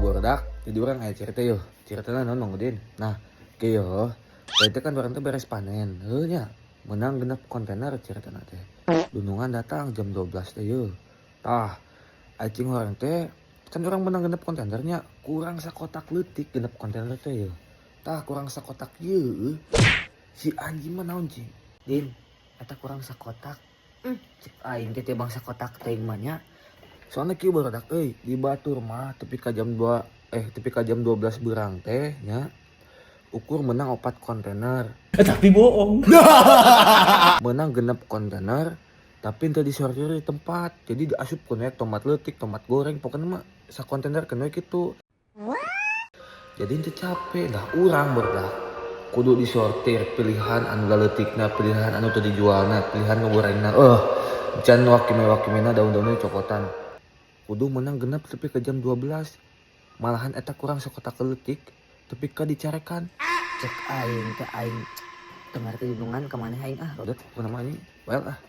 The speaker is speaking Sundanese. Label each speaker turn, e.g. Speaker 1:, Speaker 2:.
Speaker 1: Barudak, jadi urang aya cerita yeuh. Ceritana naon, Mang Udin? Nah, kieu, tadi teh kan urang teh beres panen. Heuh nya, menang 6 kontainer ceritana teh. Dunungan datang jam 12 teh yeuh. Tah, cing urang teh kan urang menang 6 kontainernya, kurang sakotak leutik 6 kontainer teh yeuh. Tah, kurang sakotak yeuh. Si anjing mah naon cing? "Din, eta kurang sakotak." Cek aing teh teh bangsa kotak teh mah nya. Soalnya kieu, barudak euy, di batur mah tepi ka jam 2 eh tepi ka jam 12 beurang teh nya ukur menang 4 kontainer.
Speaker 2: Tapi bohong.
Speaker 1: Menang 6 kontainer, tapi teu disortir di tempat. Jadi diasupkeun we tomat leutik, tomat goreng, pokoknya mah sakontainer keun we kitu. Jadi teu capek dah urang, barudak, kudu disortir pilihan anu leutikna, pilihan anu teu dijualna, pilihan nu gorengna. Eh, can wakime wakimena daun-daunnya cokotan. Kudu menang 6 tepi ke jam 12. Malahan eta kurang sakotak leutik tepi ka dicarekan.
Speaker 3: Cek aing teh aing teu ngarti dunungan ka maneh aing ah.
Speaker 1: Udah, pokoknya mah ini well ah.